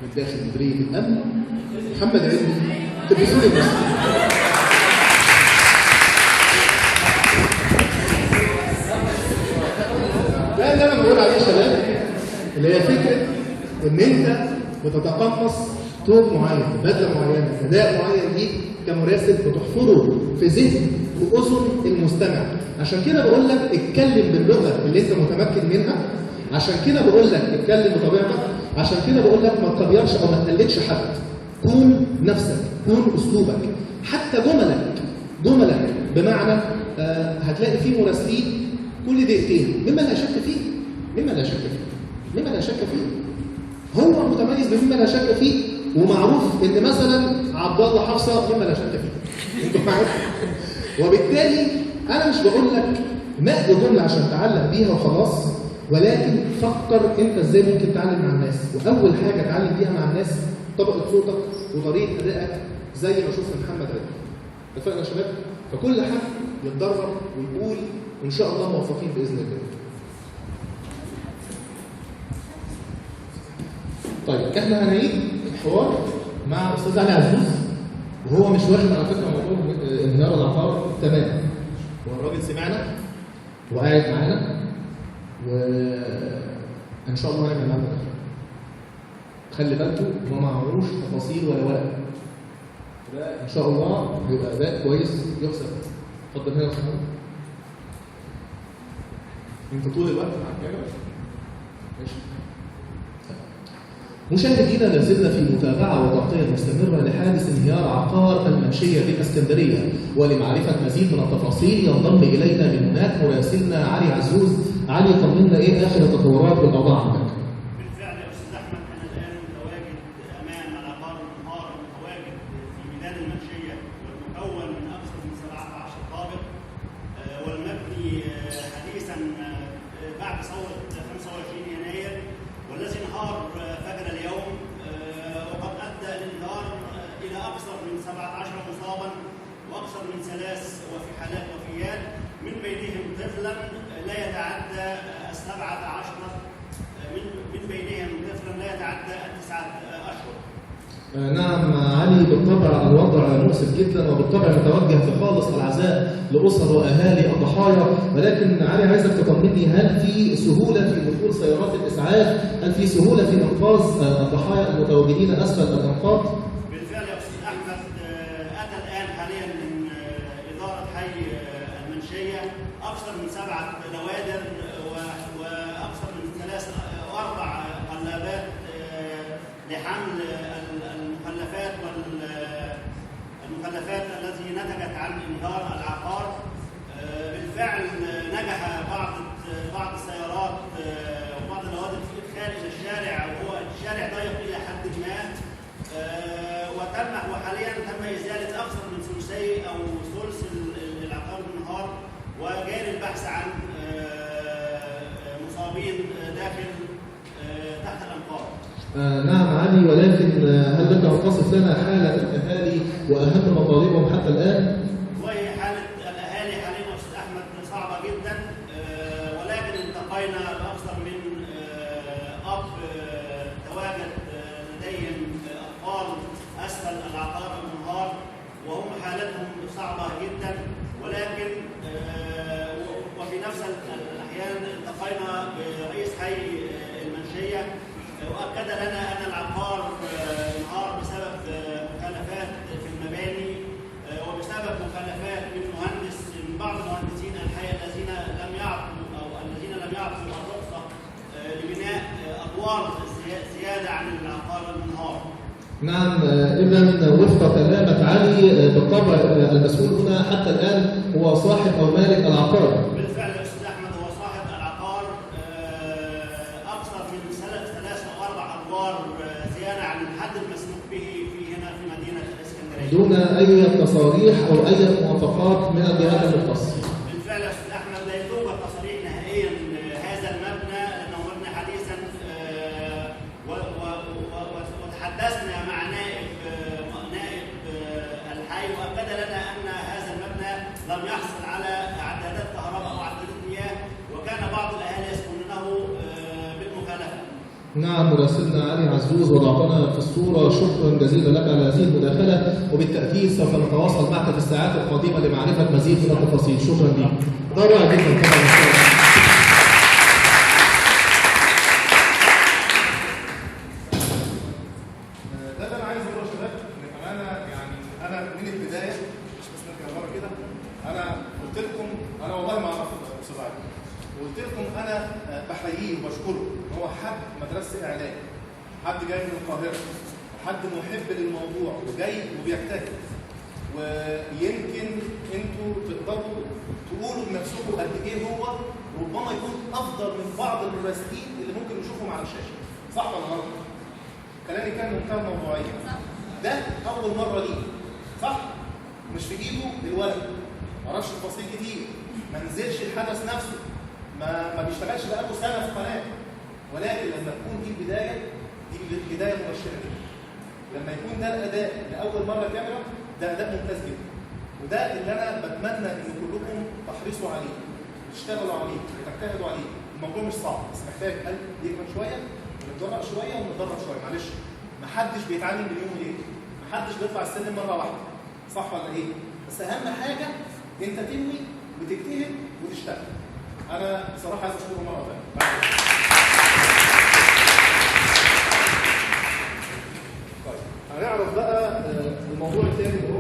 من داخل مديرية الامن محمد علمي، تلفزيون المصري. ده اللي انا بقول عليه يا شباب، اللي هي فكرة ان انت بتتقمص طول معين، بدله معينة، اداء معين ليك كمراسل بتحفره في ذهن واذن المستمع. عشان كده بقول لك اتكلم باللغة اللي انت متمكن منها، عشان كده بقول لك اتكلم بطبيعتك، عشان كده بقول لك ما تكبرش او ما تقلدش حد. كون نفسك، كون اسلوبك، حتى جملك. بمعنى هتلاقي في مراسلين كل دقيقتين، مما لا شك فيه، مما لا شك فيه، مما لا شك فيه. هو متميز بمما لا شك فيه، ومعروف ان مثلا عبد الله حفصة مما لا شك فيه. انتوا معايا؟ وبالتالي انا مش بقول لك نقي جملة عشان تعلق بيها وخلاص، ولكن فكر انت ازاي ممكن تعلم مع الناس. واول حاجة تعلم بيها مع الناس طبقه صوتك وطريقه ادائك، زي ما شفنا محمد علي. اتفقنا يا شباب؟ فكل حد يتدرب ويقول، وان شاء الله موفقين باذن الله. طيب احنا هنعيد الحوار مع استاذ علي عزوز، وهو مش واخد على فكرة موضوع انهيار العقار تماما. هو الراجل سمعنا وقاعد معانا، وان شاء الله هنعمل معاه مداخله. خلي بالكم هو ما معهوش تفاصيل ولا ورق. ده ان شاء الله هيبقى اداء كويس يحسب. اتفضل هنا يا استاذ. انت طول الوقت مع الكاميرا؟ ماشي. مشاهدينا، لازلنا في متابعة وتغطية مستمرة لحادث انهيار عقار المنشية بالاسكندرية، ولمعرفة مزيد من التفاصيل ينضم إلينا من هناك مراسلنا علي عزوز. علي، طمنا إيه آخر التطورات والأوضاع عندك؟ بالفعل يا أستاذ أحمد، أنا الآن متواجد أمام العقار المنهار المتواجد في ميدان المنشية، والمكون من أكثر من 17 طابق، والمبني حديثا بعد ثورة 25 يناير، والذي انهار فجر اليوم، وقد ادى الانهيار الى اكثر من 17 مصابا واكثر من 3 وفي حالات وفيات، من بينهم طفلا لا يتعدى 17، من بينهم طفلا لا يتعدى 9 اشهر. نعم علي، بالطبع الوضع مؤسف جدا، وبالطبع نتوجه بخالص العزاء لأسر وأهالي الضحايا. ولكن علي، عايزك تطمني، هل في سهولة في دخول سيارات الإسعاف؟ هل في سهولة في إنقاذ الضحايا المتواجدين أسفل الأنقاض؟ بالفعل يا أستاذ أحمد، أتى الآن حاليا من إدارة حي المنشية أكثر من 7 نوادر وأكثر من 3 أو 4 قلابات لحمل المخلفات التي نتجت عن انهيار العقار. بالفعل نجح بعض السيارات وبعض النوادر في الادخال الى الشارع، وهو الشارع ضيق الى حد ما، وحاليا تم ازالة اكثر من ثلثي او ثلث العقار المنهار، وجاري البحث عن مصابين داخل تحت الانقاض. نعم علي، ولكن هل لك أن تصف لنا حالة الأهالي وأهم مطالبهم حتى الآن؟ والله حالة الأهالي حاليا أستاذ أحمد صعبة جدا، ولكن التقينا بأكثر من أب تواجد لديهم أطفال أسفل العقار المنهار، وهم حالتهم صعبة جدا. ولكن وفي نفس الأحيان التقينا برئيس حي المنشية، وأكد لنا أن العقار انهار بسبب مخالفات في المباني، وبسبب مخالفات من بعض مهندسين الحي الذين لم يعطوا أو الذين لم يعطوا الرخصة لبناء أدوار زيادة عن العقار المنهار. نعم، إذا وفق كلامك علي، بالطبع المسؤول هنا حتى الآن هو صاحب أو مالك العقار. بالفعل يا أستاذ أحمد، هو صاحب العقار أكثر من 3 أو 4 أدوار زيادة عن الحد المسموح به في هنا في مدينة الإسكندرية، دون أي تصاريح أو أي موافقات من الجهات المختصة. بالفعل يا أستاذ أحمد، لا توجد تصاريح نهائيا لهذا المبنى لأنه مبنى حديثا، وتحدثنا مع نائب الحي، وأكد لنا أن هذا المبنى لم يحصل على عدادات كهرباء أو عدادات مياه، وكان بعض الأهالي يسكنونه بالمخالفة. نعم، مراسلنا علي عزوز وضعتنا في الصورة، شكرا جزيلا لك على هذه المداخلة، وبالتأكيد سوف نتواصل معك في الساعات القادمة لمعرفة مزيد من التفاصيل. شكرا لك. ده رائع جدا طبعا. ده اللي انا عايز اقوله يا شباب، ان انا يعني انا من البداية، مش بس نرجع لورا كده، انا قلت لكم انا والله ما اعرف استاذ علي، وقلت لكم انا بحييه وبشكره ان هو حد مدرسه اعلام، حد جاي من القاهرة، حد محب للموضوع وجاي وبيجتهد، ويمكن انتوا تقدروا تقولوا بنفسكم قد ايه هو ربما يكون افضل من بعض المراسلين اللي ممكن نشوفهم على الشاشة، صح ولا غلط؟ كلامي كان منتهى الموضوعية. ده اول مرة ليه، صح؟ مش في ايده الورق، ما اعرفش تفاصيل كتير، ما نزلش الحدث نفسه، ما بيشتغلش بقاله سنة في قناة، ولكن لما تكون دي البداية، دي بداية مبشرة جدا. لما يكون ده الاداء لاول مرة كاميرا، ده اداء ممتاز جدا، وده اللي انا بتمنى ان كلكم تحرصوا عليه، تشتغلوا عليه، وتجتهدوا عليه. الموضوع مش صعب، بس محتاج قلب يجمد شوية، ونتجرأ شوية، ونتدرب شوية. معلش، محدش بيتعلم باليوم وليلة، محدش بيطلع السلم مرة واحدة، صح ولا ايه؟ بس اهم حاجة انت تنوي وتجتهد وتشتغل. انا بصراحة عايز اشكره مرة ثانية. طيب هنعرف بقى الموضوع الثاني.